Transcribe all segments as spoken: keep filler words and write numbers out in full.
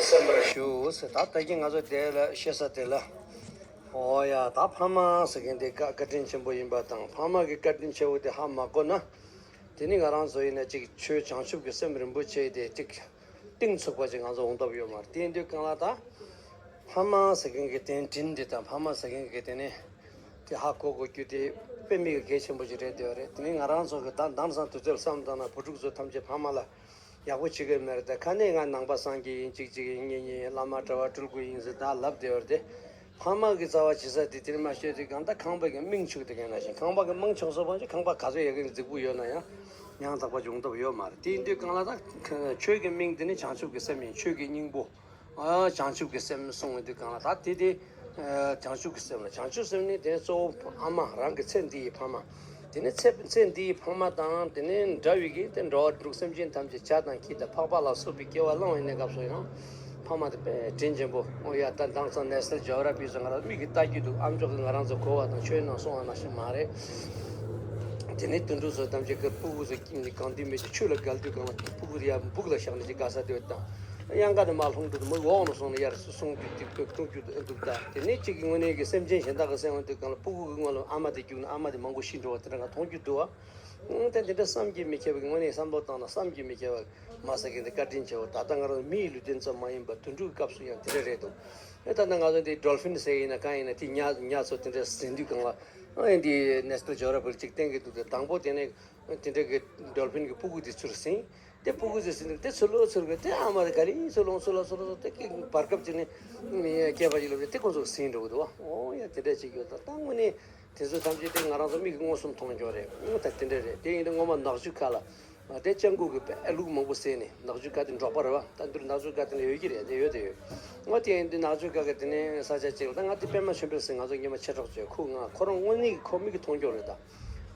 བསམ་པར་ཞུ། ད་ལྟ་གི་ང་ཚོ་དེ་ལ་བཤད་ས་དེ་ལ། ཨོ་ཡ། ད་ཕ་མ་ཟེར་མཁན་དེ་བཀའ་བཀའ་དྲིན་ཆེན་པོ་ཡིན་པ་དང་། ཕ་མ་གི་བཀའ་དྲིན་ཆེ་བོ་དེ་ཧ་མ་གོ་ན། དེ་ནི་ང་རང་ཚོ་ཡིན་ན་ཅིག་ཆོས་བྱང་ཆུབ་ཀྱི་སེམས་རིན་པོ་ཆེ་དེ་ཅིག་གཏིང་ཚུགས་པ་ཅིག་ང་ཚོ་འོང་ཐབས་ཡོད་མ་རེད། དེ་ཡིན་དུས་གང་ལ་ད་ཕ་མ་ཟེར་མཁན་གྱི་དེ་དྲིན་དེ་དང་། ཕ་མ་ཟེར་མཁན་གྱི་དེ་ནི་དེ་ཧ་གོ་དགོས་རྒྱུ་དེ་དཔེ་མི་གི་གལ་ཆེན་པོ་ཅིག་རེད། དེ་བ་རེད། དེ་ནི་ང་རང་ཚོ་གི་ད་དེང་སང་དུས་ཚོད་བསམ་བཏང་ན་བུ་ཕྲུག་ཚོ་ཐམས་ཅད་ཕ་མ་ལ་ཡག་པོ་བྱེད་ཀྱི་མེད་རེད། ད་ཁ་ནས་ང་ནང་པ་སངས་རྒྱས་ཡིན། ཅིག་ཅིག་ཡིན། གཉིས་གཉིས་ཡིན། བླ་མ་གྲྭ་བ་སྤྲུལ་སྐུ་ཡིན་ཟེར་ད་ལབ་བསྡད་པ་རེད། དེ་ཕ་མ་གི་རྩ་བ་བྱེད་ས་དེ་དེར་མ་བཤད་དུས་གང་ལྟར་ཁང་པ་གི་རྨང་ཕྱུག་དེ་ག་ནང་བཞིན། ཁང་པ་གི་རྨང་ཕྱུག་སོ་བ་ཅིག་ཁང་པ་ག་ཚོད་ཡག་གི་རྫིག་པོ་ཡོད་ན་ཡང་ཡང་དག་པ་འབྱུང་ཐབས་ཡོད་མ་རེད། དེ་ཡིན་དུས་གང་ལ་ད་ཆོས་ཀྱི་རྨང་དེ་ནི་བྱང་ཆུབ་ཀྱི་སེམས་ཡིན། ཆོས་ཀྱི་སྙིང་པོ། ཨ། བྱང་ཆུབ་ཀྱི་སེམས་གསུངས་ཡོང་དུས་གང་ལ་ད་དེ་དེ། ཨ། བྱང་ཆུབ་ཀྱི་སེམས་ལ། བྱང་ཆུབ་སེམས་ནི་དེ་གཙོ་བོ་ཨ་མ། རང་གི་ཚེ་འདི་ཡི་ཕ་མ། དེ་ནས་ཚེ་ཚེ་འདི་ཡི་ཕ་མ་དང་དེ་ནས་འདྲ་བའི་གི་དེ་འགྲོ་བ་རིགས་དྲུག་སེམས་ཅན་ཐམས་ཅད་བྱ་དང་ཁྱི་དང་ཕག་པ་ལ་སོགས་པའི་སྐྱེ་བ་བླངས་པའི་གནས་སྐབས་སུ་ཡང་ཕ་མ་དེ་དཔེ་དྲིན་ཆེན་པོ། ཨོ་ཡ། ད་དེང་སང་ནེ་ཤ་ནལ་ཇི་ཡོག་ར་ཕི་ཚོ་ང་རང་མིག་གིས་ལྟ་རྒྱུ་འདུག་ཨ་མཆོག་གིས་ང་རང་ཚོ་གོ་བ་དང་ཆོས་ནང་གསུངས་པ་ནང་བཞིན་མ་རེད། དེ་ནས་དུད་འགྲོ་ཚོ་ཐམས་ཅད་ཀྱི་སྤུ་གུ་ཚོ་གང་དུས་མེད་ཀྱི་ཆུ་ལ་བརྒལ་དུས་གང་ལ་སྤུ་གུ་དེ་ཡར་སྦུག་ལ་བཞག་ནས་ཅིག་དགའ་ས་དེ་དང་། གཡང་ཁ་ནས་མར་ལྷུང་འགྲོ་དུས་མོ་འོག་ནས་སོང་ནས་ཡར་སོང་རྒྱུ་དེ་དཀྲུག་རྒྱུ་འདུག་ད་དེ་ནས་གཅིག་གི་དངོས་གནས་ཀྱི་སེམས་ཅན་གཞན་དག་གི་སེམས་འོང་དུས་གང་ལ་སྤུ་གུ་གི་སྔོན་ལ་ཨ་མ་དེ་རྒྱུགས་ན་ཨ་མ་དེ་མང་པོ་ཤི་འགྲོ་བ་དེ་འདྲ་ང་མཐོང་རྒྱུ་འདུག་བ། ཨང་། ད་དེ་འདྲ་བསམ་གྱིས་མི་ཁྱབ་པའི། དངོས་གནས་བསམ་བློ་བཏང་ན་བསམ་གྱིས་མི་ཁྱབ་པ་མ་ཟེར་མཁན་དེ་བཀའ་དྲིན་ཆེ་བ། ད་ལྟ་ང་རང་མིའི་ལུས་རྟེན་ཙམ་མ་ཡིན་པར་དུད་འགྲོ་གི་སྐབས་སུ་ཡང་དེ་འདྲ་རེད་འདུག་ཨེ། ད་ལྟ་ང་ཚོ་འདི་ཌོལ་ཕིན་ཟེར་ཡིན་ན་གང་ཡིན་ན་དེ་ཉ་ཉ་ཚོ་དེ་འདྲ་ཟིན་དུས་གང་ལ། ཨེ། འདི་ནེ་ཤ་ནལ་ཇི་ཡོག་ར་ཕིལ་ཅིག་བསྟན་གྱི་འདུག་དེ་དང་པོ་དེ་ནས་དེ་འདྲ་གི་ཌོལ་ཕིན་གྱི་སྤུ་གུ་དེ་ཚུར་ཟིན། དེ་སྤུ་གུ་ཚོས་ཟིན་དུས་དེ་ཚུར་ལོག་ཚུར་གི་དེ་ཨ་མ་དེ་ག་རེ་ཚུར་ལོག་ཚུར་ལོག་ཚུར་ལོག་དེ་གི་བར་སྐབས་ཅིག་ནས་སྐྱེས་པ་ཅིག་ལབ་དེ་ཁོ་ཚོ་ཟིན་འགྲོ་གི་འདུག་བ། ཨོ་ཡ། དེ་འདྲ་ཅིག་ཡོད། ད་ད་དངོས་གནས་དེ་ཚོ་ཐམས་ཅད་དེ་ང་རང་ཚོ་མིག་གིས་མངོན་སུམ་མཐོང་རྒྱུ་རེད། ཨོ་ད་དེ་འདྲ་རེད། དེ་ཡིན་དུས་སྔོན་མ་ནག་ཆུ་ཁ་ལ་དེ་སྤྱང་ཀི་གིས་དཔེ་ལུག་མང་པོ་བསད་ནས། ནག་ཆུ་ཁ་དེ་འབྲོག་པ་རེད་བ། ད་འདིར་ནག་ཆུ་ཁ་དེ་ལ་ཡོད་ཀྱི་རེད། དེ་ཡོད་དེ་ཡོད། ཨོ་དེ་ཡིན་དུས་ནག་ཆུ་ཁ་གི་དེ་ནས་ས་ཆ་ཅིག་ལ། ད་ང་དེ་པད་མ་ཆོས་འཕེལ་ཟེར་ང་ཚོ་སྔོན་མ་མཆེད་གྲོགས་བྱས། ཁོ་ང་ཁོ་རང་དངོས་གནས་ཀྱི་ཁོ་མིག་གིས་མཐོང་རྒྱུ་རེད་ད།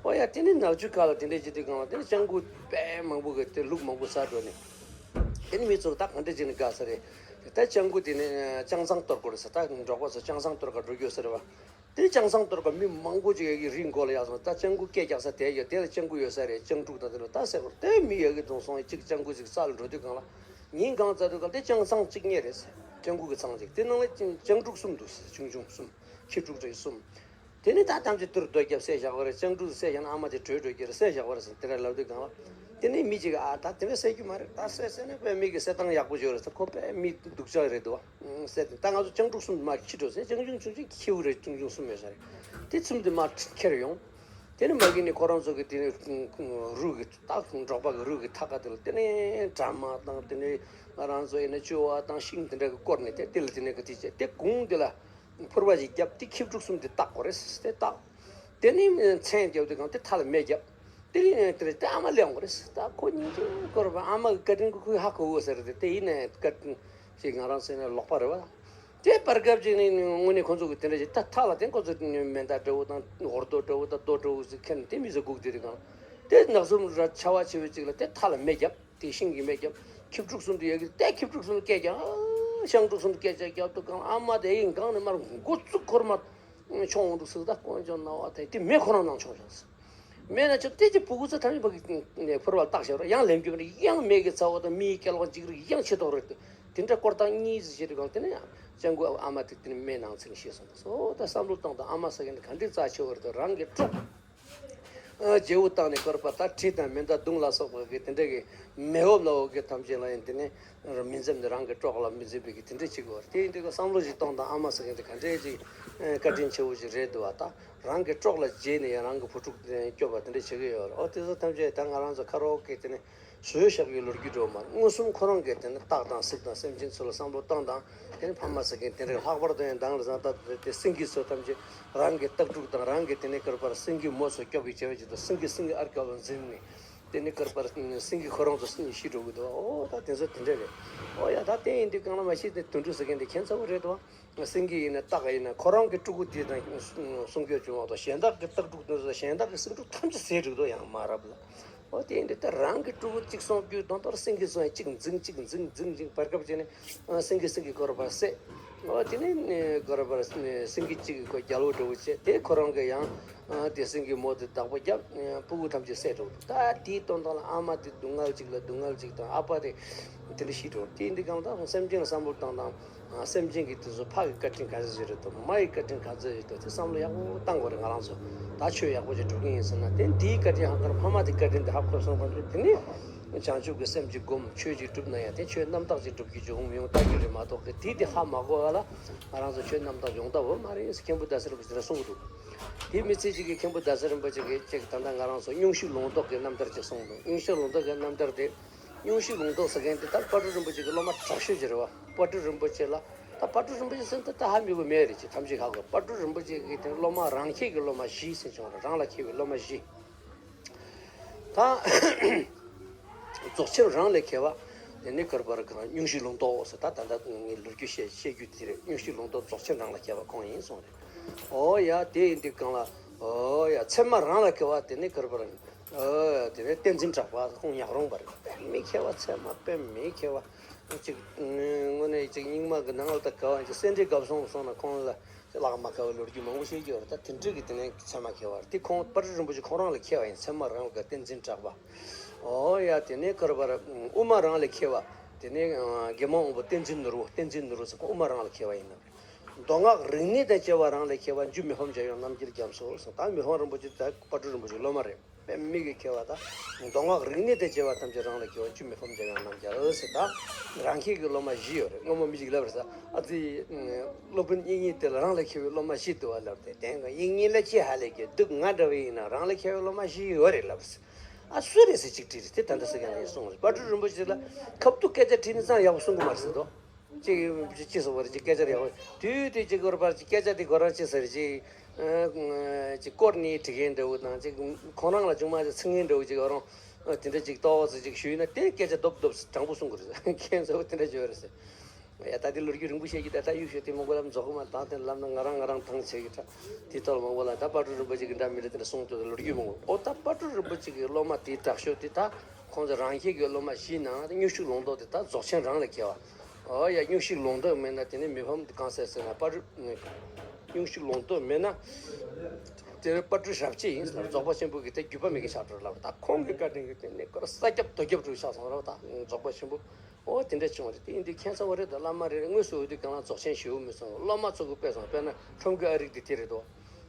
ཨོ་ཡ། དེ་ནས་ནག་ཆུ་ཁ་ལ་དེ་འདྲ་བྱེད་དུས་གང་ལ་དེ་ནས་སྤྱང་ཀི་དཔེ་མང་པོ་གིས་དེ་ལུག་མང་པོ་བསད་འགྲོ་ནས། དེ་ནས་མི་ཚོ་ད་གང་འདྲ་བྱས་ནས་དགའ་ས་རེད། ད་སྤྱང་ཀི་དེ་ནས་སྤྱང་ཚང་གཏོར་དགོས་རེད་ཟེར། ད་འབྲོག་པ་ཚོ་སྤྱང་ཚང་གཏོར་ག་འགྲོ་རྒྱུ་ཟེར་བ། དེ་སྤྱང་ཚང་གཏོར་ག་མི་མང་པོ་ཅིག་ཡ་གི་རི་མགོ་ལ་ཡར་སོང་། ད་སྤྱང་ཀི་སྐད་རྒྱག་ས་དེ་ཡོད། དེ་ལ་སྤྱང་ཀི་ཡོད་ས་རེད། སྤྱང་ཕྲུག་དང་དེ་ལ་ད་ཟེར་དགོས་རེད། དེ་མི་ཡ་གི་དུང་སོང་གཅིག་སྤྱང་ཀི་ཅིག་ས་ལ་འགྲོ་དུས་གང་ལ། ཉིན་གང་བཙའ་དུས་གང་ལ་དེ་སྤྱང་ཚང་གཅིག་རྙེད་རེད་ཟེར། སྤྱང་ཀི་གི་ཚང་གཅིག་དེ་ནང་ལ་སྤྱང་ཕྲུག་གསུམ་འདུག་ཟེར། ཆུང་ཆུང་གསུམ། ཁྱི་ཕྲུག་རེ་གསུམ། དེ་ནས་ད་ཐམས་ཅད་དུར་རྡོ་བརྒྱབ་བསད་བཞག་པ་རེད། སྤྱང་ཕྲུག་བསད་བཞག་ན་ཨ་མ་དེ་བྲོས་འགྲོ་གི་རེད། བསད་བཞག་པ་རེད་ཟེར་དེ་འདྲ་ལབ་དུས་གང་ལ། དེ་ནས་མི་གཅིག་གིས་ཨ་ད་དེ་འདྲ་བསད་རྒྱུ་མ་རེད། ད་བསད་བསད་ན་དཔེ་མི་གི་བསད་སྟངས་ཡག་པོ་ཅིག་ཡོད་རེད་ཟེར། ཁོ་དཔེ་མི་སྡུག་ཅག་རེད་འདུག་བ། བསད་དེ་ད་ང་ཚོ་སྤྱང་ཕྲུག་གསུམ་མ་ཁྱི་འགྲོ་ཟེར། སྤྱང་ཆུང་ཆུང་ཆུང་ཁྱེའུ་རེ་ཆུང་ཆུང་གསུམ་ཡོད་ས་རེད། དེ་གསུམ་དེ་མར་ཁྱེར་ཡོང་། དེ་ནས་མ་གི་ནས་ཁོ་རང་ཚོ་གི་དེ་ནས་རུ་གི་ད་འབྲོག་པ་གི་རུ་གི་ཐག་ཁ་དེ་ལ་དེ་ནས་དྲ་མ་དང་དེ་ནས་ང་རང་ཚོ་ཡིན་ན་ཅོ་བ་དང་ཤིང་དེ་འདྲ་གི་བསྐོར་ནས་དེ་དེ་ལ་དེ་ནས་གི་དེ་བྱས་དེ་གུང་དེ་ལ། ཕུར་པ་ཞིག་བརྒྱབ། དེ་ཁྱི་ཕྲུག་གསུམ་དེ་བཏགས་དགོས་རེད། དེ་བཏགས། དེ་ནས་མཚན་བརྒྱབ་དུས་གང་དེ་མཐའ་ལ་མེ་བརྒྱབ། དེ་ནས་དེ་རེད། དེ་ཨ་མ་སླེབས་འོང་གི་རེད། ད་ཁོ་སྙིང་རྗེ་སྐོར་བ་ཨ་མ་གི་བཀའ་དྲིན་གྱིས་ཁོས་ཧ་གོ་གོ་ཟེར་རེད། དེ་ཡིན་ནའི་བཀའ་དྲིན་ཞིག་ང་རང་སེམས་ནས་ལོག་པ་རེད་བ། དེ་བར་སྐབས་ཅིག་ནས་དངོས་གནས་ཁོ་ཚོ་གི་དེ་འདྲ་ཞིག་ད་མཐའ་ལ་དེ་ཁོ་ཚོ་མེ་མདའ་འདྲ་བོ་དང་འུར་རྡོ་འདྲ་བོ་དང་རྡོ་འདྲ་བོ་ཟིག་ཁྱེར་ནས་དེ་མི་ཚོ་སྒུག་བསྡད་དུས་གང་དེ་ནག་ཚོམ་ར་ཆ་བ་ཆེ་བོ་ཅིག་ལ་དེ་མཐའ་ལ་མེ་བརྒྱབ། དེ་ཤིང་གི་མེ་བརྒྱབ། ཁྱི་ཕྲུག་གསུམ་དེ་ཡ་གི་དེ་ཁྱི་ཕྲུག་གསུམ་སྐད་རྒྱག་ཨ། སྤྱང་ཕྲུག་གསུམ་སྐད་ཆ་རྒྱབ་དུས་གང་ཨ་མ་དེ་ཡི་སྒང་ནས་མར་མགོ་བཙུགས་ཁོར་མར་མཆོང་འོང་འདུག་ཟེར། ད་དཀོན་མཆོག་སྣང་བ་དེ་དེ་མེ་ཁོ་རང་ནང་མཆོང་བཞག་ཟེར། མེ་ན་ཆུ་དེ་ཅི་ཕྲུ་གུ་ཚོ་ཐམས་ཅད་ཕ་གི་ནས་ཕོར་པ་བཏགས་བཞག་ར་ཡང་ལེན་རྒྱུ་མེད། ཡང་མེ་གི་ཚ་བོ་དང་མིའི་སྐད་ལོག་འཇིགས་རིགས་ཡང་ཆེ་ཐོག་རེད། དེ་འདྲ་སྐོར་ཐེངས་གཉིས་ཙམ་བྱས་དུས་གང་དེ་ནས་ཡང་སྤྱང་ཀི་ཨ་མ་དེ་དེ་ནས་མེ་ནང་ཚིག་ཤེས་སོང་། ད་སོ་ད་བསམ་བློ་བཏང་དང་ཨ་མ་ཟེར་མཁན་དེ་ག་འདྲའི་རྩ་ཆེ་བོ་རེད་དོ། རང་གི་སྲོག་རྗེ་བོ་བཏང་ནས་བསྐོར་པ་ད་གྲི་དང་མེ་མདའ་མདུང་ལ་སོགས་པ་གི་དེ་འདྲ་གི་མེ་འོབས་ལ་འོབས་གི་ཐམས་ཅད་ལ་ཡང་དེ་ནས་མི་འཛེམ་ནས་རང་གི་སྲོག་ལ་མི་འཛེམ་པའི་གི་དེ་འདྲ་བྱེད་དགོས་པ་རེད། དེ་ཡིན་དུས་ཀྱི་བསམ་བློ་ཞིག་གཏོང་དང་ཨ་མ་ཟེར་མཁན་དེ་ག་འདྲའི་ཅིག་བཀའ་དྲིན་ཆེ་བོ་ཞིག་རེད་འདུག་བ། ད་རང་གི་སྲོག་ལ་བརྗེས་ནས་ཡང་རང་གི་བུ་ཕྲུག་སྐྱོབ་པ་དེ་འདྲ་བྱེད་ཀྱི་ཡོད་རེད། ཨོ་དེ་ཚོ་ཐམས་ཅད་ད་ང་རང་ཚོ་ཁ་རོག་གི་དེ་ནས་བཟོས་བཞག་པའི་ལོ་རྒྱུས་འགྲོ་མ་རེད། མངོན་སུམ་ཁོ་རང་གིས་དེ་ནས་སྟག་དང་གཟིག་དང་སེམས་ཅན་ཚོ་ལ་བསམ་བློ་བཏང་དང་དེ་ནས་ཕ་མ་ཟེར་མཁན་དེ་འདྲ་ལྷག་པར་དུ་ཡང་དང་ལ་བཟང་ད་དེ་སེང་གེ་ཚོ་ཐམས་ཅད་རང་གི་སྟག་ཕྲུག་དང་རང་གི་དེ་ནས་ཀར་པར་སེང་གེ་མོ་ཚོ་སྐྱོབ་པའི་བྱ་བ་ཅིག་དང་། སེང་གེ་སེང་གེ་ཨར་ཀ་ལ་འཛིན་ནས་དེ་ནས་ཀར་པར་སེང་གེ་ཁོ་རང་ཚོ་སེང་གེ་ཤི་འགྲོ་གི་འདུག་ཨོ་ད་དེ་ཚོ་དེ་འདྲ་རེད། ཨོ་ཡ་ད་དེ་ཡིན་དུས་གང་ལ་མ་ཤེས་དེ་དུད་འགྲོ་ཟེར་མཁན་དེ་ཁྱད་མཚར་པོ་རེད་དོ། སེང་གེ་ཡིན་ན་སྟག་ཡིན་ན་ཁོ་རང་གི་ཕྲུ་གུ་དེ་དང་སྲུང་སྐྱོབ་བྱུང་བ་དང་། གཞན་དག་གི་སྟག་ཕྲུག་དེ་ཚོ་གཞན་དག་གི་སེང་ཕྲུག་ཐམས་ཅད་བཟས་འགྲིག་དོ་ཡང་མ་རབས་ལ། ཨོ་དེ་ཡིན་དུས་ད་རང་གི་ཕྲུ་གུ་གཅིག་སྲུང་སྐྱོབ་དང་དོར་སེང་གེ་ཚོ་ཡང་གཅིག་འཛིང་གཅིག་འཛིང་འཛིང་འཛིང་བར་སྐབས་བྱས་ནས་སེང་གེ་སེང་གེ་ཁོ་རང་ཕར་བསད། འོ་དེ་ནས་ནི་ག་རེ་བར་སེང་གེ་གཅིག་གིས་ཁོ་རྒྱལ་པོ་འདྲ་བོ་བྱས། དེ་ཁོ་རང་གིས་ཡང་དེ་སེང་གེའི་མོ་དེ་བདག་པོ་བརྒྱབ། སྤུ་གུ་ཐམས་ཅད་བསད་འགྲོ། ད་དེའི་དོན་དག་ལ་ཨ་མ་དེ་སྡུག་བསྔལ་གཅིག་ལ་སྡུག་བསྔལ་གཅིག་དང་། ཨ་ཕ་དེ་དེ་འདྲ་ཤི་འགྲོ། དེ་འདི་གང་ལྟར་སེམས་ཅན་བསམ་བློ་བཏང་དང་། སེམས་ཅན་གྱི་དེ་ཚོ་ཕ་གི་བཀའ་དྲིན་ག་ཚོད་ཡོད་རེད་དང་། མ་ཡི་བཀའ་དྲིན་ག་ཚོད་ཡོད་དང་། དེ་བསམ་བློ་ཡག་པོ་བཏང་དགོས་རེད། ང་རང་ཚོ་ད་ཆོས་ཡག་པོ་ཅིག་སྒྲུབ་ཀྱི་ཡིན་ཟེར་ན། དེ་འདིའི་བཀའ་དྲིན་ཧ་གོ་ན། ཕ་མ་དེ་བཀའ་དྲིན་དེ་ཧ་གོ་སོང་བ་དེ་ནི། བྱང་ཆུབ་ཀྱི་སེམས་ཀྱིས་བསྒོམ། ཆོས་ཅིག་སྒྲུབ་ན་ཡང་དེ་ཆོས་རྣམ་དག་ཅིག་སྒྲུབ་རྒྱུ་ཅིག་འོང་མི་འོང་ལྟ་རྒྱུ་རེད་མ་གཏོགས། གི་དེ་དེ་ཧ་མ་གོ་བ་ལ་ང་རང་ཚོ་ཆོས་རྣམ་དག་ཡོང་ཐབས་ཡོད་མ་རེད་ཟེར་མཁན་པོ་ཟླ་ཟེར་བ་ཞིག་ལ་གསུང་གི་འདུག་དེ་མི་ཚེ་གཅིག་གི་མཁན་པོ་ཟླ་ཟེར་རིན་པོ་ཆེ་གིས་ཅིག་ད་ལྟ་ང་རང་ཚོ་སྙུང་གཞི་ལུང་རྟོགས་ཀྱི་རྣམ་ཐར་ཅིག་གསུངས་འདུག་སྙུང་གཞི་ལུང་རྟོགས་ཀྱི་རྣམ་ཐར་དེ། སྙུང་གཞི་ལུང་རྟོགས་ཟེར་མཁན་དེ་ད་དཔལ་སྤྲུལ་རིན་པོ་ཆེ་གི་སློབ་མ་དྲག་ཤོས་ཅིག་རེད་བ། དཔལ་སྤྲུལ་རིན་པོ་ཆེ་ལ། ད་དཔལ་སྤྲུལ་རིན་པོ་ཆེ་ཟེར་ན་ད་ཧ་མི་གོ་མེད་རེད། ཅིག་ཐམས་ཅད་ཧ་གོ། དཔལ་སྤྲུལ་རིན་པོ་ཆེ་གི་དེ་སློབ་མ་རང་ཁྱེད་ཀྱི་སློབ་མ་བཞི་ཟེར་བྱུང་རེད། རང་ལ་མཁས་པའི་སློབ་མ་བཞི། ད་རྫོགས་ཆེན་རང་ལས་མཁས་པ། དེ་ནི་གར་བར་གང་སྙུང་གཞི་ལུང་རྟོགས་ཟེར། ད་ད་ལྟ་ངས་ལོ་རྒྱུས་བཤད་བཤད་རྒྱུ་དེ་རེད། སྙུང་གཞི་ལུང་རྟོགས་རྫོགས་ཆེན་རང་ལ་མཁས་པ་ཁོང་ཡིན་གསུངས་རེད། ཨོ་ཡ། དེ་ཡིན་དུས་གང་ལ། ཨོ་ཡ། ཚད་མ་རང་ལ་མཁས་པ་དེ་ནི་གར་བར། ཨོ་ཡ། དེ་ནི་བསྟན་འཛིན་གྲགས་པ་ཁོང་ཉག་རོང་པ་རེད། དཔེ་མི་མཁས་པ། ཚད་མ་དཔེ་མི་མཁས་པ། ཅིག་དངོས་གནས་ཅིག་རྙིང་མ་གི་ནང་ལ་ད་ག་བ་ཅིག་སེ་འབྲས་དགའ་གསུམ་སོང་ན་ཁོང་ལ་ལག་མ་ཁ་བའི་ལོ་རྒྱུས་མང་པོ་བཤད་ཀྱི་ཡོད་རེད། ད་དེ་འདྲ་གི་དེ་ནས་ཚད་མ་མཁས་པ་རེད། དེ་ཁོང་དཔལ་སྤྲུལ་རིན་པོ་ཆེ་ཁོང་རང་ལ་མཁས་པ་ཡིན། ཚད་མ་རང་ལ་བསྟན་འཛིན་གྲགས་པ། ཨོ་ཡ། དེ་ནས་གར་བར་དབུ་མ་རང་ལ་མཁས་པ། དེ་ནས་དགེ་མང་དབང་པོ་བསྟན་འཛིན་ནོར་བུ། བསྟན་འཛིན་ནོར་བུ་ཟེར། ཁོང་དབུ་མ་རང་ལ་མཁས་པ་ཡིན་ནམ། མདོ་སྔགས་རིག་གནས་དང་བཅས་པ་རང་ལ་མཁས་པ་འཇུ་མི་ཕམ་འཇམ་དབྱངས་རྣམ་རྒྱལ་རྒྱ་མཚོ་ཟེར། ད་མི་ཕམ་རིན་པོ་ཆེ་ད་དཔལ་སྤྲུལ་རིན་པོ་ཆེའི་སློབ་མ་རེད། དཔེ་མི་གི་མཁས་པ་དང་། མདོ་སྔགས་རིག་གནས་དང་བཅས་པ་ཐམས་ཅད་རང་ལ་མཁས་པ་འཇུ་མི་ཕམ་འཇམ་དབྱངས་རྣམ་རྒྱལ་ཟེར། ད་རང་ཁྱེད་ཀྱི་སློབ་མ་བཞི་ཡོད་རེད། སྔོན་མ་མི་ཞིག་ལབ་རེད་ཟེར། ཨ་ཙི། སློབ་དཔོན་དབྱིག་གཉེན་དེ་ལ་རང་ལས་མཁས་པའི་སློབ་མ་བཞི་འདུག་བ་ལབ་དེ། དེ་ཡང་དབྱིག་གཉེན་ལ་ཅི་ཧ་ལས་ཀྱི་འདུག་ང་འདྲ་བ་ཡིན་ན་རང་ལས་མཁས་པའི་སློབ་མ་བཞི་ཡོད་རེད་ལབ་རེད་ཟེར། ཨ་སུ་རེད་ཟེར་གཅིག་དྲིས་རེད། དེ་ད་ལྟ་ཟེར་མཁན་ལ་གསུངས་རེད། དཔལ་སྤྲུལ་རིན་པོ་ཆེ་ལ་ཁ་ཐུག་སྐད་ཆ་དྲིས་ན་ཙང་ཡག་པོ་གསུང་གི་མ་རེད་ཟེར་དོ། ཅིག་ཅི་ཟེར་བ་རེད། ཅིག་སྐད་ཆ་རེ་ཡག་པོ་དུས་དུས་ཅིག་གོ་ར་བར་ཅིག་སྐད་ཆ་དེ་ཁོ་རང་ཅི་ཟེར་ཅིག་ཅིག་སྐོར་ནས་དྲི་མཁན་འདྲ་བོ་དང་། ཅིག་ཁོ་རང་ལ་ཅུང་མ་ཅིག་ཚིག་ངན་འདྲ་བོ་ཅིག་ཁོ་རང་དེ་འདྲ་ཅིག་ཏོག་ཙམ་ཅིག་ཞུས་ན་དེ་སྐད་ཆ་རྡོབ་རྡོབ་དྲང་པོ་གསུང་གི་རེད། ཁྱེད་ཚོ་དེ་འདྲ་བྱོས་རེད་ཟེར། ཡ་ད་དེ་ལོ་རྒྱུས་རིང་པོ་བཤད་ཀྱི། ད་ད་ཡུལ་ཤོད་དེ་མང་པོ་ལ་རྫོགས་གི་མ། ད་དེ་ལབ་ན་ང་རང་ང་རང་ཐང་ཆད་ཀྱི་འདྲ། དེ་ཐོག་ལ་མང་པོ་ལ་ད་དཔལ་སྤྲུལ་རིན་པོ་ཆེ་གི་འདྲ་མི་འདྲ་དེ་འདྲ་གསུང་དུས་ལོ་རྒྱུས་མང་པོ། ཨོ་ད་དཔལ་སྤྲུལ་རིན་པོ་ཆེ་གི་སློབ་མ་དེའི་དྲག་ཤོས་དེ་ད་ཁོང་ཚོ་རང་ཤེས་ཀྱི་སློབ་མ་བཞི་ནང་སྙུང་གཞི་ལུང་རྟོགས་དེ་ད་རྫོགས་ཆེན་རང་ལས་མཁས་པ། ཨོ་ཡ། སྙུང་གཞི་ལུང་རྟོགས་མེད་ན་དེ་ནི་མི་ཕམ་དེ་གང་ཟེར་ཟེར་ན། དཔལ་སྤྲུལ་སྙུང་གཞི་ལུང་རྟོགས་མེད་ན་དེ་ནི་དཔལ་སྤྲུལ་ཞབས་ཕྱི་ཡིན་ཟེར། རྫོགས་པ་ཆེན་པོ་གི་དེ་བརྒྱུད་པ་མེད་མཁན་ཆགས་འགྲོ་ལབ། ད་ཁོང་གི་བཀའ་དྲིན་གྱིས་དེ་ནི་ཁོ་ར་ས་ཁྱབ་རྡོ་ཁྱབ་རུ་ཆགས་སོང་ར། ད་རྫོགས་པ་ཆེན་པོ། ཨོ་དེ་འདྲ་བྱུང་བ་རེད། དེ་ཡིན་དུས་ཁྱད་མཚར་བ་རེད། ད་བླ་མ་རེ་རེ་དངོས་སུ་འོས་དུས་གང་ལ་རྫོགས་ཆེན་ཞེ་པོ་མི་གསུང་། སློབ་མ་ཚོ་གི་དཔེ་སོང་། དཔེར་ན་ཁྲོམ་དགེ་ཨ་རིག་དེ་དེ་རེད་དོ།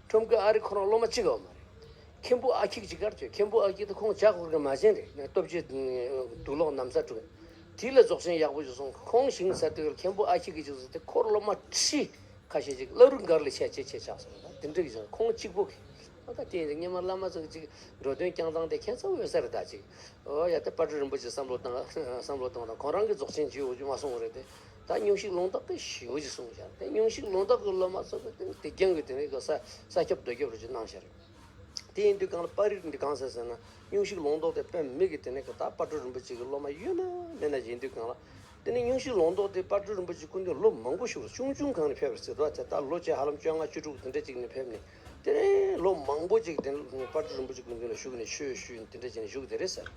ཁྲོམ་དགེ་ཨ་རིག་ཁོ་རང་སློབ་མ་གཅིག་ཡོད་མ་རེད། མཁན་པོ་ཨ་ཁྱི་གཅིག་གར་བྱོས། མཁན་པོ་ཨ་ཁྱི་དེ་ཁོང་ཇ་ཁོར་གི་མ་བྱན་རེད། སྟོབས་ཆེ་དུག་ལོག་ན་བཟའ་དྲུག་དེ་ལ་རྫོགས་ཆེན་ཡག་པོ་ཞིག་གསུངས། ཁོང་ཞིང་ས་དེ་མཁན་པོ་ཨ་ཁྱི་གི་ཅིག་ཟེར་དེ་ཁོར་སློབ་མ་ཁྲི་ཁ་ཤས་ཅིག་བླ་རུང་སྒར་ལ་ཆས་ཆས་ཆས་ཆགས་སོང་། ད་དེ་འདྲ་གི་ཅིག་ཁོང་གཅིག་པོ་གི། ཨ་ད་དེ་ཡིན་ཙང་སྔོན་མ་བླ་མ་ཚོ་གི་ཅིག་འགྲོ་དོན་བསྐྱངས་སྟངས་དེ་ཁྱད་མཚར་པོ་ཡོད་ས་རེད། ད་ཅིག་ཨོ་ཡ། ད་དཔལ་སྤྲུལ་རིན་པོ་ཆེ་བསམ་བློ་བཏང་བསམ་བློ་བཏང་དང་། ཁོང་རང་གི་རྫོགས་ཆེན་ཅིག་འོ་ཅིག་མ་གསུངས་རེད་དེ། ད་སྙུང་གཞི་ལུང་རྟོགས་དེ་ཞེ་པོ་ཅིག་གསུངས་ཤག་དེ་སྙུང་གཞི་ལུང་རྟོགས་གི་སློབ་མ་ཚོ་གི་དེ་དེ་རྐྱང་གི་དེ་ནས་གི་ས་ས་ཁྱབ་རྡོ་ཁྱབ་རུ་ཅིག་གནང་ཤག་རེད། དེ་ཡིན་དུས་གང་ལ་པར་རིས་འདི་གང་ཟེར་ཟེར་ན། སྙུང་གཞི་ལུང་རྟོགས་དེ་དཔེ་མི་གི་དེ་ནས་གི་ད་དཔལ་སྤྲུལ་རིན་པོ་ཆེ་གི་སློབ་མ་ཡོད་ན་མེད་ན་ཡིན་དུས་གང་ལ། དེ་ནས་སྙུང་གཞི་ལུང་རྟོགས་དེ་དཔལ་སྤྲུལ་རིན་པོ་ཆེ་སྐུ་མདུན་ལོ་མང་པོ་བཞུགས། ཆུང་ཆུང་སྒང་ནས་ཕེབས་པ་རེད་ཟེར་དོ། དེ་ད་ལོ་བྱས་ཧ་ལམ་བཅོ་ལྔ་བཅུ་དྲུག་དེ་འདྲ་ཅིག་ནས་ཕེབས་ནས། དེ་ནས་ལོ་མང་པོ་ཅིག་དེ་ནས་དཔལ་སྤྲུལ་རིན་པོ་ཆེ་སྐུ་མདུན་ལ་བཞུགས་ནས་ཆོས་ཞུས་དེ་འདྲ་བྱས་ནས་བཞུགས་བསྡད་རེད་ཟེར།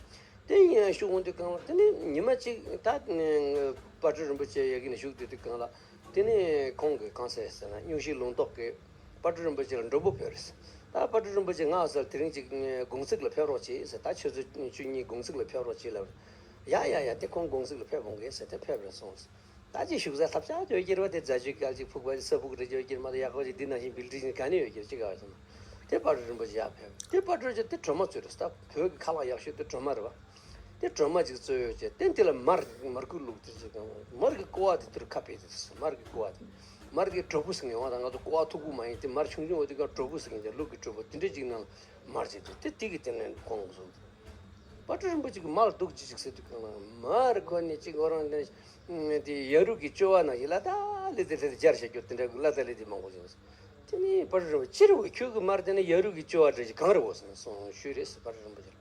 དེ་ཡིན་ཡང་བཞུགས་འོང་དུས་གང་ལ། དེ་ནས་ཉི་མ་གཅིག་ད་དཔལ་སྤྲུལ་རིན་པོ་ཆེ་ཡ་གི་ནས་བཞུགས་བསྡད་དུས་གང་ལ། དེ་ནས་ཁོང་གིས་གང་ཟེར་ཟེར་ན། སྙུང་གཞི་ལུང་རྟོགས་ཀྱིས་དཔལ་སྤྲུལ་རིན་པོ་ཆེ་ལ་མགྲོན་པོ་ཕེབས་རེད། ད་དཔལ་སྤྲུལ་རིན་པོ་ཆེ་ང་ཚོར་དེ་རིང་ཅིག་དགུང་ཚིགས་ལ་ཕེབས་རོགས་གྱིས་ཟེར། ད་ཆུ་ཚོད་བཅུ་གཉིས་དགུང་ཚིགས་ལ་ཕེབས་རོགས་གྱིས་ལབ། ཡ་ཡ་ཡ། དེ་ཁོང་དགུང་ཚིགས་ལ་ཕེབས་འོང་གི་ཟེར་དེ་ཕེབས་རེད་སོང་། ད་ཅིག་བཞུགས་ས་ཐབས་ཆག་ཡོད་ཀྱི་རེད་བ། དེ་རྫ་ཆུའི་གད་ཅིག་ཕུག་པ་ཅིག་ས་ཕུག་རེ་ཡོད་ཀྱི་རེད་མ་གཏོགས། ཡག་པོ་ཅིག་འདི་ནང་བཞིན་བིལ་ཌིང་ཅིག་ག་ནས་ཡོད་ཀྱི་རེད། ཅི་ག་བ་ཟེར་ན། དེ་དཔལ་སྤྲུལ་རིན་པོ་ཆེ་ཡར་ཕེབས། དེ་དཔལ་སྤྲུལ་ཆེ་དེ་སྒྲོལ་མ་གཙོས་རེད། ད་བོད་ཀྱི་ཁ་ལག་ཡག་ཤོས་དེ་སྒྲོལ་མ་རེད་བ། དེ་སྒྲོལ་མ་ཅིག་གཙོས་ཡོད་ཅེས། དེ་འདི་ལ་མར་མར་ཁུ་བླུགས་ཏེ་ཅིག་དང་། མར་གྱི་ཀོ་བ་དེ་དུར་ཁ་ཕེ་དེ། མར་གྱི་ཀོ་བ་དེ། མར་གྱི་གྲོ་བུ་ཟེར་མཁན་ཡོད་པ་དང་། ང་ཚོ་ཀོ་བ་མཐུག་པོ་མ་ཡིན་ཏེ། མར་ཆུང་ཆུང་བ་དེ་ག་གྲོ་བུ་ཟེར་མཁན་ཅིག་ལུག་གི་གྲོ་བུ་དེ་འདྲ་ཅིག་ནང་མར་ཅིག་དེ་དེ་དེ་གི་དེ་ནས་ཁོང་གསུངས། དཔལ་སྤྲུལ་རིན་པོ་ཆེ་གིས་མར་ལ་འདུག་ཅིག་ཅིག་ཟེར་དུས་གང་ལ། མར་ཁོ་ནི་ཅིག་ང་རང་དེ་དེ་ཡ་རུ་གི་ཅོ་བ་ནང་བཞིན་ལ་ད་ལི་དེ་དེ་སྦྱར་བྱ་རྒྱུ་དེ་འདྲ་གི་ལ་ད་ལི་དེ་མང་པོ་ཅིག་ཟེར། དེ་ནས་དཔལ་སྤྲུལ་རིན་པོ་ཆེ་རེད་བ། ཁྱོད་ཀྱི་མར་དེ་ནི་ཡ་རུ་གི་ཅོ་བ་འདྲ་ཅིག་གང་རེད་བ་ཟེར་ནས་གསུངས་ཞུས་རེད་ཟེར། དཔལ་སྤྲུལ་རིན་པོ་ཆེ་ལ།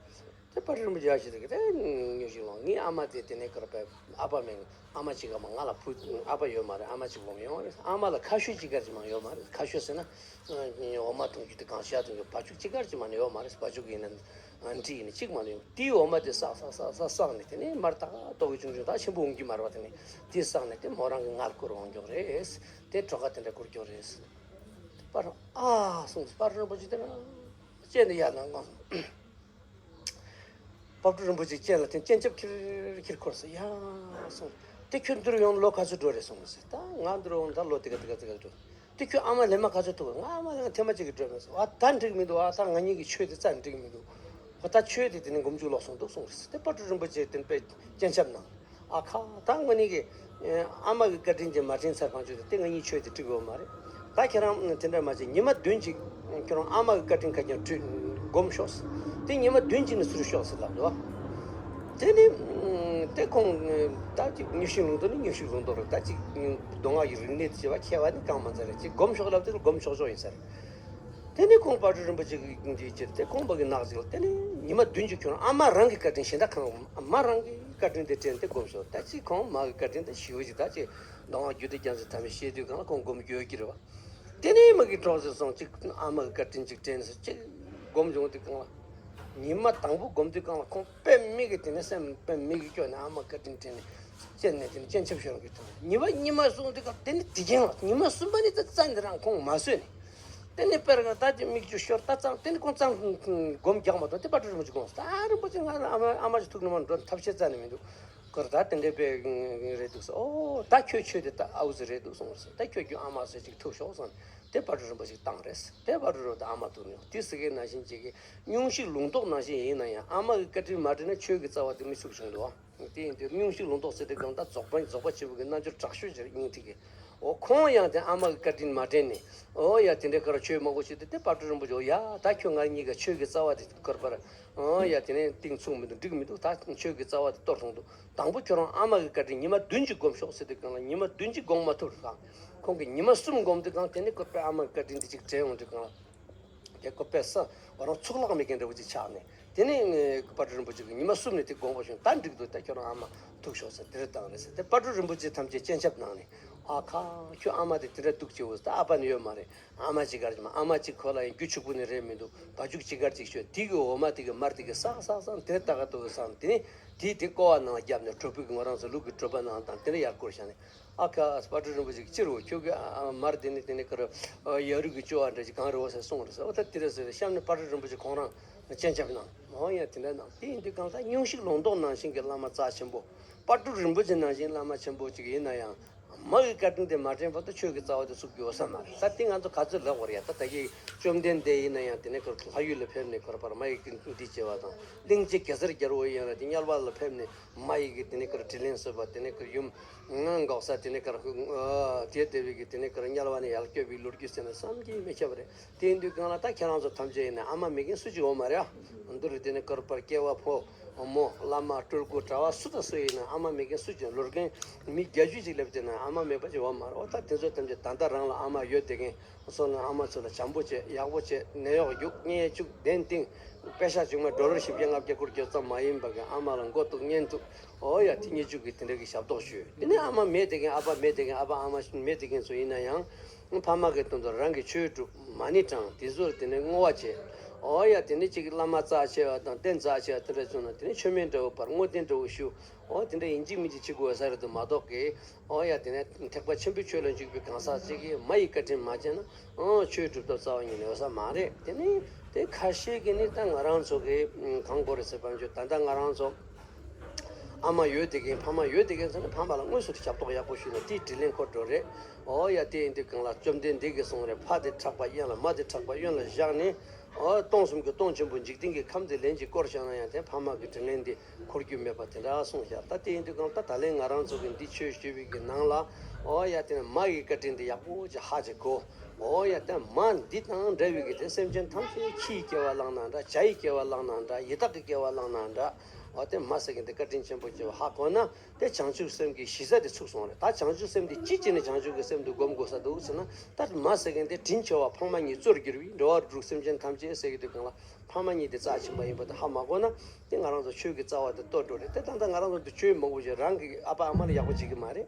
དེ་དཔལ་སྤྲུལ་རིན་པོ་ཆེ་ཡར་ཞུ་དུས་ཀྱི་དེ་སྙུང་གཞི་ལོང་། ངའི་ཨ་མ་དེ་དེ་ནས་གར་པའི་ཨ་ཕ་མེད། ཨ་མ་གཅིག་ག་མ་ང་ལ་བུ་ཨ་ཕ་ཡོད་མ་རེད། ཨ་མ་གཅིག་བུ་མོ་ཡོད་མ་རེད། ཨ་མ་ལ་ཁ་ཤོས་གཅིག་གར་གྱི་མ་ཡོད་མ་རེད། ཁ་ཤོས་ཟེར་ན་འོ་མ་འཐུང་རྒྱུ་དེ་གང་ཤ་འཐུང་རྒྱུ། བ་ཕྱུགས་གཅིག་གར་གྱི་མ་ནི་ཡོད་མ་རེད། བ་ཕྱུགས་ཡིན་ན་ ཨ་འདྲི་ཡིན་ནི་གཅིག་མ་ནུས། དེའི་འོ་མ་དེ་བསགས་བསགས་བསགས་བསགས་བསགས་ནས་དེ་ནས་མར་ད་ཏོག་གི་ཆུང་ཆུང་ད་ཆེན་པོ་འོང་གི་མ་རེད་བ། དེ་ནས་དེ་བསགས་ནས་དེ་མོ་རང་གི་མངལ་སྐོར་འོང་མགྱོགས་རེད། དེ་གྲོད་ཁ་དེ་འདྲ་སྐོར་མགྱོགས་རེད། པར་ཨ་གསུངས། པར་རིན་པོ་ཆེ་དེ་ན་སྤྱན་དེ་ཡར་ལངས་སོང་། པ་ཕྲུག་རིན་པོ་ཆེ་སྤྱན་ལ་དེ་སྤྱན་ཆབ་ཁིར་ཁིར་འཁོར་སོང་། ཡ་སོང་། དེ་ཁྱོད་འདིར་ཡོང་ལོ་ག་ཚོད་འགྲོ་རེད་གསུངས་ཟེར། ད་ང་འདིར་ཡོང་ད་ལོ་དེ་ག་དེ་ག་དེ་ག་འགྲོ། དེ་ཁྱོད་ཨ་མ་ལས་མ་ག་ཚོད་ཐུག་ང་ཨ་མ་ལས་ང་ཐེངས་མ་གཅིག་གི་འགྲོ་མེད་སོང་། ཨ་ད་འགྲིག་མི་འདུག་ཨ་ད་ང་གཉིས་ཀྱི་ཆོས་དེ་རྩ་འགྲིག་མི་འདུག་ཁོ་ད་ཆོས་དེ་དེ་ནས་འགོམ་བཅུག་ལོག་སོང་འདུག་གསུངས་རེད་ཟེར། དེ་པ་ཕྲུག་རིན་པོ་ཆེ་དེ་དཔེ་སྤྱན་ཆབ་གནང་། ཨ་ཁ་ད་ང་གཉིས་ཀྱི་ཨ་མ་གི་བཀའ་དྲིན་གྱིས་མ་དྲན་ཚར་ཕང་ཆོས་དེ་དེ་ང་གཉིས་ཆོས་དེ་འགྲིག་ཡོད་མ་རེད། ད་ཁྱེད་རང་དེ་འདྲ་མ་བྱེད། ཉི་མ་བདུན་ཅིག་ཁྱེད་རང་ཨ་མ་གི་བཀའ་དྲིན་ཁ་རྐྱང་བྲིས་སྒོམ་ཤོག་དེ་ཉི་མ་བདུན་ཅིག་ནས་ཟུར་ཤོག་ཟེར་ལབ་འདུག་དེ་ནི་དེ་ཁོང་ད་ཅིག་མྱུར་ཞིང་ལུང་རྟོགས་ནི་མྱུར་ཞིང་ལུང་རྟོགས་རེད། ད་ཅིག་མདོ་སྔགས་ཀྱི་རིག་གནས་དེ་བྱེད་པ་མཁས་པ་ནི་གང་མ་ཚར་རེད། ཅིག་སྒོམ་ཤོག་ལབ་དེ་སྒོམ་ཆོག་ཆོག་ཡིན་ས་རེད། དེ་ནི་ཁོང་དཔལ་སྤྲུལ་རིན་པོ་ཆེ་གི་འདི་བྱེད་དེ་ཁོང་པ་གི་ནག་ཅིག་ལ་དེ་ནི་ཉི་མ་བདུན་ཅིག་ཁྱོད་རང་ཨ་མ་རང་གི་བཀའ་དྲིན་གཞན་དག་གང་མ་རང་གི་བཀའ་དྲིན་དེ་དྲན་ཏེ་སྒོམ་ཤོག་ད་ཅིག་ཁོང་མ་གི་བཀའ་དྲིན་དེ་ཞི་བ་ཅིག་ད་ཅིག་མདོ་སྔགས་རྒྱུད་སྡེ་རྒྱ་མཚོའི་ཐ་མའི་བཤད་དུས་གང་ལ་ཁོང་སྒོམ་དགོས་ཀྱི་རེད་བ། དེ་ནས་མ་གི་གྲོགས་ཟེར་སོང་། གཅིག་ཨ་མ་གི་བཀའ་དྲིན་གཅིག་དྲན་ཟེར། གཅིག་སྒོམ་བྱུང་དུས་གང་ལ། ཉི་མ་དང་པོ་སྒོམ་དུས་གང་ལ་ཁོང་དཔེ་མི་གི་དེ་ནས་སེམས་དཔེ་མི་གི་སྐྱོ་ནས་ཨ་མ་བཀའ་དྲིན་དྲན་ནས་སྤྱན་ནས་དེ་ནས་སྤྱན་ཆབ་ཤོར་གི་ཐོག་ཉི་མ་གཉིས་མ་སོང་དུས་གང་དེ་ནས་དེ་རྐྱེན་ལ་ཉི་མ་གསུམ་པ་ནས་ད་རྩ་འདི་རང་ཁོང་མ་བཟོད་ནས། དེ་ནས་དཔེར་ན་ད་དེ་མིག་ཆུ་ཤོར་ད་ཙང་དེ་ནས་ཁོང་ཙང་སྒོམ་རྒྱག་མ་ཐུབ། དེ་པ་ཕྲུག་རིན་པོ་ཆེ་དགོངས་སོ། ད་རིན་པོ་ཆེ་ང་ལ་ཨ་མ་ཨ་མ་ཅིག་ཐུག་ནས་མ་འགྲོ་ཐབས་ཤེས་རྩ་ནས་མི་འདུག་ཁོར་ད་དེ་འདྲའི་དཔེ་རེད་འདུག་ཟེར། ཨོ་ད་ཁྱོད་ཆོས་དེ་ད་ཨའུ་ཟེར་རེད་འདུག་གསུངས་ཟེར། ད་ཁྱོད་ཀྱི་ཨ་མ་ཟེར་ཅིག་ཐུག་ཤོག་གསུངས། དེ་པ་ཕྲུག་རིན་པོ་ཆེ་བཏང་རེད། དེ་པ་ཕྲུག་རིན་པོ་ཆེ་ཨ་མ་ཐུག་ནས་དེ་ཟེར་མཁན་ནང་བཞིན་ཅིག་གི་སྙུང་གཞི་ལུང་རྟོགས་ནང་བཞིན་ཡིན་ན་ཡང་ཨ་མ་གི་བཀའ་དྲིན་མ་དྲན་ན་ཆོས་ཀྱི་རྩ་བ་དེ་མི་ཚུགས་བྱུང་འདུག་དེ་ཡིན་དུས་སྙུང་གཞི་ལུང་རྟོགས་ཟེར་དུས་གང་ལྟར་རྫོགས་པ་རྫོགས་པ་ཆེན་པོ་གི་རྣལ་འབྱོར་དྲག་ཤོས་ཅིག་རེད། སྙིང་ཐིག་གི། འོ་ཁོང་ཡང་དེ་ཨ་མ་གི་བཀའ་དྲིན་མ་དྲན་ནས། འོ་ཡ་དེ་འདྲའི་ཁར་ཆོས་མང་པོ་བྱས་ཏེ་དེ་པ་ཕྲུག་རིན་པོ་ཆེ། འོ་ཡ་ད་ཁྱོད་ང་གཉིས་ཀ་ཆོས་ཀྱི་རྩ་བ་དེ་བསྐོར་པར། འོ་ཡ་དེ་ནས་གཏིང་ཚུགས་མི་འདུག་འགྲིག་མི་འདུག་ད་ཆོས་ཀྱི་རྩ་བ་དེ་གཏོར་སོང་འདུག་དང་པོ་ཁྱོད་རང་ཨ་མ་གི་བཀའ་དྲིན་ཉི་མ་བདུན་ཅིག་སྒོམ་ཤོག་ཟེར་དུས་གང་ལ་ཉི་མ་བདུན་ཅིག་སྒོམ་མ་ཐུབ་རེད། ཁོང་གིས་ཉི་མ་གསུམ་སྒོམ་དུས་གང་དེ་ནས་བསྐོར་པའི་ཨ་མ་གི་བཀའ་དྲིན་དེ་ཅིག་དྲན་ཡོང་དུས་གང་ལ། དེ་ཁོ་དཔེ་ས་བ་རང་ཚུགས་ལག་མེད་མཁན་འདྲ་བོ་ཅིག་ཆགས་ནས། དེ་ནས་ངས་པ་ཕྲུག་རིན་པོ་ཆེ་གིས་ཉི་མ་གསུམ་ནས་དེ་དགོངས་པ་བྱུང་། ད་འགྲིག་འདུག་ད་ཁྱོད་རང་ཨ་མ་ཐུག་ཤོག་ཟེར་དེར་བཏང་རེད་ཟེར། དེ་པ་ཕྲུག་རིན་པོ་ཆེ་ཐམས་ཅད་སྤྱན་ཆབ་གནང་ནས། ཨ་ཁ་ཁྱོད་ཨ་མ་དེ་དེ་འདྲ་སྡུག་ཅིག་འོ་ད་ཨ་ཕ་ནི་ཡོད་མ་རེད། ཨ་མ་གཅིག་གར་གྱི་མ་ཨ་མ་གཅིག་ཁོ་ལ་ཡང་རྒྱུ་ཕྱུག་པོ་ནི་རེད་མི་འདུག་བ་ཕྱུགས་གཅིག་གར་གཅིག་ཤོད། དེ་གི་འོ་མ་དེ་གི་མར་དེ་གི་བསགས་བསགས་བསགས་དེ་ལྟ་ག་ཏོ་གི་བསགས་དེ་ནས་དེ་དེ་ཀོ་བ་ནང་ལ་བརྒྱབ་ནས་གྲོ་ཕུག་གི་ང་རང་ཚོ་ལུག་གི་གྲོ་པ་ནང་དང་དེ་འདྲ་ཡར་བསྐོར་བཞག་ནས། ཨ་ཁ་པ་ཕྲུག་རིན་པོ་ཆེ་ཕྱིར་རོ། ཁྱོད་ཀྱི་ཨ་ཨ་མར་དེ་ནི་དེ་ནི་ཁར་ཡ་རུ་གི་ཅོ་བ་འདྲ་ཅིག་གང་རེད་འོ་ཟེར་གསུངས་རེད་ཟེར། འོ་ད་དེ་རེད་ཟེར། གཤམ་ནས་པ་ཕྲུག་རིན་པོ་ཆེ་ཁོང་རང་སྤྱན་ཆབ་གནང་། འོ་ཡ་དེ་འདྲ་གནང་། དེ་ཡིན་དུས་གང་ལྟར་སྙུང་གཞི་ལུང་རྟོགས་ནང་བཞིན་གྱི་བླ་མ་རྩ་ཆེན་པོ། པ་ཕྲུག་རིན་པོ་ཆེ་ནང་བཞིན་བླ་མ་ཆེན་པོ་ཅིག་ཡིན་ན་ཡང་། མ་གི་བཀའ་དྲིན་དེ་མ་དྲན་བར་དུ་ཆོས་ཀྱི་རྩ་བ་དེ་ཚུགས་རྒྱུ་ཡོད་ས་མ་རེད། ད་དེ་ང་ཚོ་ག་ཚོད་ལབ་དགོས་རེད་ཡ། ད་ད་གི་བཅོམ་ལྡན་འདས་ཡིན་ན་ཡང་དེ་ནས་ཁོ་ལྷ་ཡུལ་ལ་ཕེབས་ནས་ཁོ་ར་པར་མ་ཡི་གི་འདི་བྱས་པ་དང་། གླིང་རྗེ་གེ་སར་རྒྱལ་པོ་ཡིན་ན་དེ་དམྱལ་བ་ལ་ཕེབས་ནས། མ་ཡི་གི་དེ་ནས་ཁར་དྲིན་ལན་གསོས་པ། དེ་ནས་ཁར་ཡུམ་ང་འགོག་ས་དེ་ནས་ཁར་ཨ་དེ་དེ་བའི་གི་དེ་ནས་ཁར་དམྱལ་བ་ནས་ཡར་སྐྱོབ་པའི་ལོ་རྒྱུས་ཟེར་ན་བསམ་གྱིས་མི་ཁྱབ་པ་རེད། དེ་ཡིན་དུས་གང་ལ་ད་ཁྱེད་རང་ཚོ་ཐམས་ཅད་ཡིན་ན་ཨ་མ་མེད་མཁན་སུ་ཅིག་ཡོད་མ་རེད་ཨ། འདི་རུ་དེ་ནས་ཁར་པར་སྐྱེ་བ་ཕོ་མོ་བླ་མ་སྤྲུལ་སྐུ་གྲྭ་བ་སུ་དང་སུ་ཡིན་ན་ཨ་མ་མེད་མཁན་སུ་ཅིག་ལོ་རྒན་མི་བརྒྱད་ཅུ་ཅིག་སླེབས་བསྡད་ན་ཨ་མ་མེད་པ་ཅིག་ཡོད་མ་རེད། འོ་ད་དེ་ཚོ་ཐམས་ཅད་ད་ལྟ་རང་ལ་ཨ་མ་ཡོད་བསྡད་མཁན། སོང་ན་ཨ་མ་ཚོ་ལ་བྱམས་པོ་བྱེད། ཡག་པོ་བྱེད། ནད་གཡོག་རྒྱུག་གཉེན་བཅུག་གདན་བཏིང་། པེ་ཤག་ཅིག་མ་ཌོ་ལར་བཞི་བརྒྱ་ལྔ་བརྒྱ་བསྐུར་རྒྱུ་ཙམ་མ་ཡིན་པ་གི་ཨ་མ་ལ་མགོ་གཏུག་གཉེན་གཏུག་འོ་ཡ་དེ་གཉེན་བཅུག་གི་དེ་འདྲ་གི་ཞབས་ཏོག་ཞུས། དེ་ནས་ཨ་མ་མེད་དེ་གིན་ཨ་ཕ་མེད་དེ་གིན་ཨ་ཕ་ཨ་མ་མེད་དེ་གིན་ཚོ་ཡིན་ན་ཡང་། ཕ་མ་གི་དོན་དུ་རང་གི་ཆོས་སྒྲུབ། མ་ཎི་བགྲང་། དེ་ཚོར་དེ་ནས་བསྔོ་བ་བྱེད། འོ་ཡ་དེ་ནས་ཅིག་བླ་མ་རྩ་ཆེ་བ་དང་རྟེན་རྩ་ཆེ་བ་དེ་འདྲ་བྱུང་ན་དེ་ནས་མཆོད་མེ་འདྲ་བོ་ཕར་བསྔོ་རྟེན་འདྲ་བོ་ཞུ། འོ་དེ་འདྲ་ཡིན་གཅིག་མིན་གཅིག་བྱེད་དགོས་ས་རེད་འདུག་མ་གཏོགས་གི། འོ་ཡ་དེ་ནས་ཐེག་པ་ཆེན་པོའི་ཆོས་ལ་འཇུག་པའི་གང་ཟག་ཅིག་གིས་མ་ཡི་བཀའ་དྲིན་མ་བྱས་ན། འོ་ཆོས་སྒྲུབ་ཐབས་རྩ་བ་ཉིད་ནས་ཡོད་ས་མ་རེད། དེ་ནི་དེ་ཁ་ཤས་ཀྱིས་ནི་ད་ང་རང་ཚོ་གི་གང་དགོས་རེད་ཟེར་བ་ཆོས་ད་ལྟ་ང་རང་ཚོ་ཨ་མ་ཡོད་དེ་གིན་ཕ་མ་ཡོད་དེ་གིན་ཟེར་ན་ཕ་མ་ལ་དངོས་སུ་ཞབས་ཏོག་ཡག་པོ་ཞུས་ན་དེའི་དྲིན་ལན་འཁོར་འགྲོ་རེད། འོ་ཡ་དེ་ཡིན་དུས་གང་ལ་བཅོམ་ལྡན་འདས་ཀྱིས་གསུངས་རེད། ཕ་དེ་ཕྲག་པ་གཡོན་ལ་མ་དེ་ཕྲག་པ་གཡོན་ལ་བཞག་ནས། འོ་སྟོང་གསུམ་གྱི་སྟོང་ཆེན་པོ་འཇིག་རྟེན་གྱི་ཁམས་དེ་ལན་གཅིག་བསྐོར་བཞག་ན་ཡང་དེ་ཕ་མ་གི་དྲིན་ལན་དེ་འཁོར་རྒྱུ་མེད་པ་དེ་འདྲ་གསུངས་བཞག་ད་དེ་ཡིན་དུས་གང་ལྟར་ད་ལན་ང་རང་ཚོ་གི་འདི་ཆོས་ཞུ་བའི་གི་ནང་ལ། འོ་ཡ་དེ་ནས་མ་ཡི་བཀའ་དྲིན་དེ་ཡག་པོ་ཅིག་ཧ་ཅིག་གོ། འོ་ཡ་དེ་མ་འདི་དང་འདྲ་བའི་གི་དེ་སེམས་ཅན་ཐམས་ཅད་ཁྱིའི་སྐྱེ་བ་བླངས་ན་འདྲ། བྱ་ཡི་སྐྱེ་བ་བླངས་ན་འདྲ། ཡི་དྭགས་ཀྱི་སྐྱེ་བ་བླངས་ན་འདྲ། འོ་དེ་མ་ཟེར་གི་འདི་བཀའ་དྲིན་ཆེན་པོ་ཅིག་ཧ་གོ་ན། དེ་བྱང་ཆུབ་སེམས་ཀྱི་གཞི་རྩ་དེ་ཚུགས་སོང་རེད། ད་བྱང་ཆུབ་སེམས་དེ་ཅི་བྱས་ནས་བྱང་ཆུབ་ཀྱི་སེམས་དེ་སྒོམ་དགོས་ས་འདུག་ཟེར་ན། ད་མ་ཟེར་མཁན་དེ་དྲིན་ཆེ་བ་ཕ་མ་གཉིས་གཙོར་གྱུར་པའི་འགྲོ་བ་དྲུག་སེམས་ཅན་ཐམས་ཅད་ཟེར་གྱི་འདུག་གང་ལ། ཕ་མ་གཉིས་དེ་རྩ་ཆེན་པོ་ཡིན་པ་དེ་ཧ་མ་གོ་ན། དེ་ང་རང་ཚོ་ཆོས་ཀྱི་རྩ་བ་དེ་གཏོར་འགྲོ་རེད། དེ་ད་ལྟ་ང་རང་ཚོ་འདི་ཆོས་མང་པོ་ཞིག་རང་གི་ཨ་ཕ་ཨ་མ་ལ་ཡག་པོ་བྱེད་ཀྱི་མ་རེད།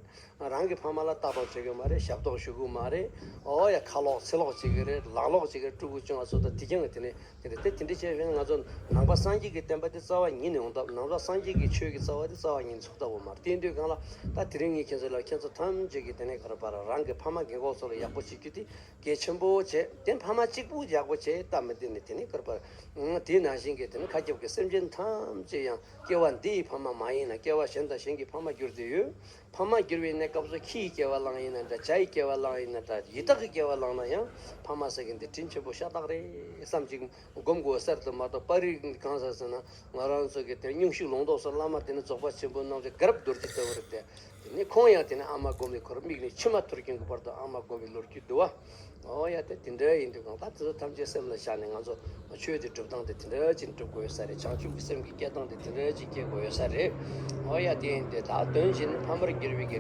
རང་གི་ཕ་མ་ལ་ལྟ་རྟོག་བྱེད་ཀྱི་མ་རེད། ཞབས་ཏོག་ཞུ་གི་མ་རེད། ཨོ་ཡ་ཁ་ལོག་ཚེ་ལོག་བྱེད་ཀྱི་རེད། ལག་ལོག་བྱེད་ཀྱི་རེད། ཕྲུ་གུ་ཆུང་བ་ཚོ་ད་དེ་ཀྱང་དེ་ནས་དེ་འདྲ་དེ་དེ་འདྲ་བྱས་པས་ང་ཚོ་ནང་པ་སངས་རྒྱས་ཀྱི་བསྟན་པ་དེ་རྩ་བ་ཉིད་ནས་ཡོང་ཐབས། ནང་པ་སངས་རྒྱས་ཀྱི་ཆོས་ཀྱི་རྩ་བ་དེ་རྩ་བ་ཉིད་ནས་ཚུགས་ཐབས་པོ་མ་རེད། དེ་ཡིན་དུས་གང་ལ་ད་དེ་རིང་ངས་ཁྱེད་ཚོ་ལ་ཁྱེད་ཚོ་ཐམས་ཅད་ཀྱི་དེ་ནས་ག་རེ་བར་རང་གི་ཕ་མ་རྒན་གོག་ཚོ་ལ་ཡག་པོ་བྱེད་རྒྱུ་དེ་གལ་ཆེན་པོ་བྱས། དེ་ཕ་མ་གཅིག་པུ་ཡག་པོ་བྱས་ད་མི་དེ་ནི་དེ་ནི་ག་རེ་བར་དེ་ནང་བཞིན་གྱི་དེ་ནི་མཁའ་ཁྱབ་ཀྱི་སེམས་ཅན་ཐམས་ཅད་ཡང་སྐྱེ་བ་འདི་ཡི་ཕ་མ་མ་ཡིན་ན་སྐྱེ་བ་གཞན་དང་གཞན་གྱི་ཕ་མ་གྱུར་ཏེ་ཡོད། ཕ་མ་གྱུར་བའི་གནས་སྐབས་སུ་ཁྱི་ཡི་སྐྱེ་བ་བླངས་ཡིན་ན་འདྲ། བྱ་ཡི་སྐྱེ་བ་བླངས་ཡིན་ན་འདྲ། ཡི་དྭགས་ཀྱི་སྐྱེ་བ་བླངས་ན་ཡང་ཕ་མ་ཟེར་མཁན་དེ་དྲིན་ཆེན་པོ་ཤ་སྟག་རེད་བསམ་ཅིག་སྒོམ་དགོས་གསར་དུ་མ་གཏོགས། པར་རིས་གང་ཟེར་ཟེར་ན་ང་རང་ཚོ་གི་དེ་སྙུང་གཞི་ལུང་རྟོགས་སུ་བླ་མ་དེ་ནི་རྫོགས་པ་ཆེན་པོ་རྣམ་དཔྱོད་དགའ་རབ་རྡོ་རྗེ་ལྟ་བུ་རེད་དེ། དེ་ནི་ཁོང་ཡང་དེ་ནི་ཨ་མ་སྒོམ་པའི་ཁོར་མིག་ནས་མཆི་མ་འཐོར་གྱིན་གྱི་བར་དུ་ཨ་མ་སྒོམ་པའི་ལོ་རྒྱུས་འདུག་བ། ཨོ་ཡ་དེ་དེ་འདྲ་ཡིན་དུས་གང་ལྟར་དེ་ཚོ་ཐམས་ཅད་སེམས་ལ་བཞག་ནས་ང་ཚོ་ཆོས་དེ་སྒྲུབ་སྟངས་དེ་དེ་འདྲ་ཅིག་སྒྲུབ་དགོས་ཡོད་ས་རེད། བྱང་ཆུབ་ཀྱི་སེམས་ཀྱི་སྐྱེ་སྟངས་དེ་དེ་འདྲ་ཅིག་སྐྱེ་དགོས་ཡོད་ས་རེད། ཨོ་ཡ་དེ་ཡིན་དེ་ད་དོན་བཞིན་ཕ་མར་གྱུར་པའི་གི